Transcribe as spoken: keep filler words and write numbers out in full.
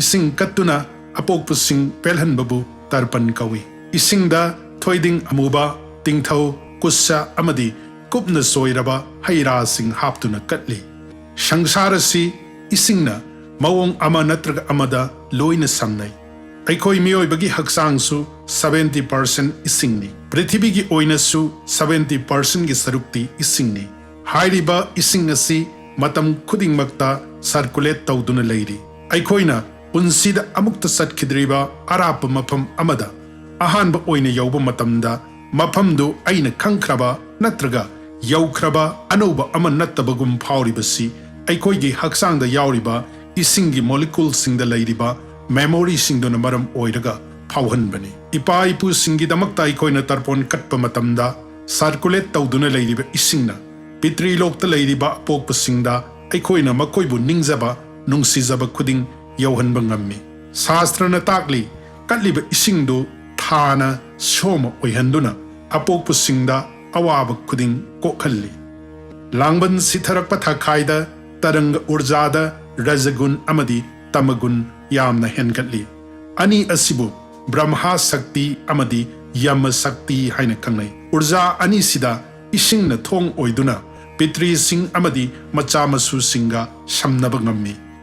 ꯏꯁꯤꯡ ꯀꯠꯇꯨꯅ ꯑꯄꯣꯛꯄꯁꯤꯡ ꯄꯦꯜꯍꯟꯕꯕꯨ ꯇꯔꯄꯟ ꯀꯧꯏ꯫ ꯏꯁꯤꯡꯗ ꯊꯣꯏꯗꯤꯡ ꯑꯃꯨꯕ, ꯇꯤꯡꯊꯧ, ꯀꯨꯁ ꯑꯃꯗꯤ ꯀꯨꯞꯅ ꯁꯣꯏꯔꯕ ꯍꯩ ꯔꯥꯁꯤꯡ ꯍꯥꯞꯇꯨꯅ ꯀꯠꯂꯤ꯫ ꯁꯪꯁꯥꯔ ꯑꯁꯤ ꯏꯁꯤꯡꯅ ꯃꯑꯣꯡ ꯑꯃ ꯅꯠꯇ꯭ꯔꯒ ꯑꯃꯗ ꯂꯣꯏꯅ ꯁꯝꯅꯩ꯫ ꯑꯩꯈꯣꯏ ꯃꯤꯑꯣꯏꯕꯒꯤ ꯍꯛꯆꯥꯡꯁꯨ seventy percent ꯏꯁꯤꯡꯅꯤ꯫ ꯄ꯭ꯔꯤꯊꯤꯕꯤꯒꯤ ꯑꯣꯏꯅꯁꯨ seventy percentꯒꯤ ꯁꯔꯨꯛꯇꯤ ꯏꯁꯤꯡꯅꯤ꯫ ꯍꯥꯏꯔꯤꯕ ꯏꯁꯤꯡ ꯑꯁꯤ ꯃꯇꯝ ꯈꯨꯗꯤꯡꯃꯛꯇ circulate ꯇꯧꯗꯨꯅ ꯂꯩꯔꯤ꯫ ꯑꯩꯈꯣꯏꯅ ꯄꯨꯟꯁꯤꯗ ꯑꯃꯨꯛꯇ ꯆꯠꯈꯤꯗ꯭ꯔꯤꯕ ꯑꯔꯥꯞꯄ ꯃꯐꯝ ꯑꯃꯗ ꯑꯍꯥꯟꯕ ꯑꯣꯏꯅ ꯌꯧꯕ ꯃꯇꯝꯗ, ꯃꯐꯝꯗꯨ ꯑꯩꯅ ꯈꯪꯈ꯭ꯔꯕ ꯅꯠꯇ꯭ꯔꯒ ꯌꯧꯈ꯭ꯔꯕ ꯑꯅꯧꯕ ꯑꯃ ꯅꯠꯇꯕꯒꯨꯝ ꯐꯥꯎꯔꯤꯕꯁꯤ ꯑꯩꯈꯣꯏꯒꯤ ꯍꯛꯆꯥꯡꯗ ꯌꯥꯎꯔꯤꯕ ꯏꯁꯤꯡꯒꯤ moleculeꯁꯤꯡꯗ ꯂꯩꯔꯤꯕ memoryꯁꯤꯡꯗꯨꯅ ꯃꯔꯝ ꯑꯣꯏꯔꯒ ꯐꯥꯎꯍꯟꯕꯅꯤ꯫ ꯏꯄꯥ ꯏꯄꯨꯁꯤꯡꯒꯤꯗꯃꯛꯇ ꯑꯩꯈꯣꯏꯅ ꯇꯔꯄꯣꯟ ꯀꯠꯄ ꯃꯇꯝꯗ circulate ꯇꯧꯗꯨꯅ ꯂꯩꯔꯤꯕ ꯏꯁꯤꯡꯅ ꯄꯤꯇ꯭ꯔꯤꯂꯣꯛꯇ ꯂꯩꯔꯤꯕ ꯑꯄꯣꯛꯄꯁꯤꯡꯗ ꯑꯩꯈꯣꯏꯅ ꯃꯈꯣꯏꯕꯨ ꯅꯤꯡꯖꯕ, ꯅꯨꯡꯁꯤꯖꯕ ꯈꯨꯗꯤꯡ ꯌꯧꯍꯟꯕ ꯉꯝꯃꯤ꯫ ꯁꯥꯁꯇ꯭ꯔꯅ ꯇꯥꯛꯂꯤ, ꯀꯠꯂꯤꯕ ꯏꯁꯤꯡꯗꯨ ꯊꯥꯅ ꯁꯣꯃ ꯑꯣꯏꯍꯟꯗꯨꯅ ꯑꯄꯣꯛꯄꯁꯤꯡꯗ ꯑꯋꯥꯕ ꯈꯨꯗꯤꯡ ꯀꯣꯛꯍꯜꯂꯤ꯫ ꯂꯥꯡꯕꯟ ꯁꯤꯊꯔꯛꯄ ꯊꯥꯈꯥꯏꯗ ꯇꯔꯪꯒ ꯎꯔꯖꯥꯗ ꯔꯖꯒꯨꯟ ꯑꯃꯗꯤ ꯇꯃꯒꯨꯟ ꯌꯥꯝꯅ ꯍꯦꯟꯒꯠꯂꯤ꯫ ꯑꯅꯤ ꯑꯁꯤꯕꯨ ꯕ꯭ꯔꯍꯃꯥ ꯁꯛꯇꯤ ꯑꯃꯗꯤ ꯌꯃ ꯁꯛꯇꯤ ꯍꯥꯏꯅ ꯈꯪꯅꯩ꯫ ꯎꯔꯖꯥ ꯑꯅꯤꯁꯤꯗ ꯏꯁꯤꯡꯅ ꯊꯣꯡ ꯑꯣꯏꯗꯨꯅ ꯄꯤꯇ꯭ꯔꯤꯁꯤꯡ ꯑꯃꯗꯤ ꯃꯆꯥ ꯃꯁꯨꯁꯤꯡꯒ ꯁꯝꯅꯕ ꯉꯝꯃꯤ꯫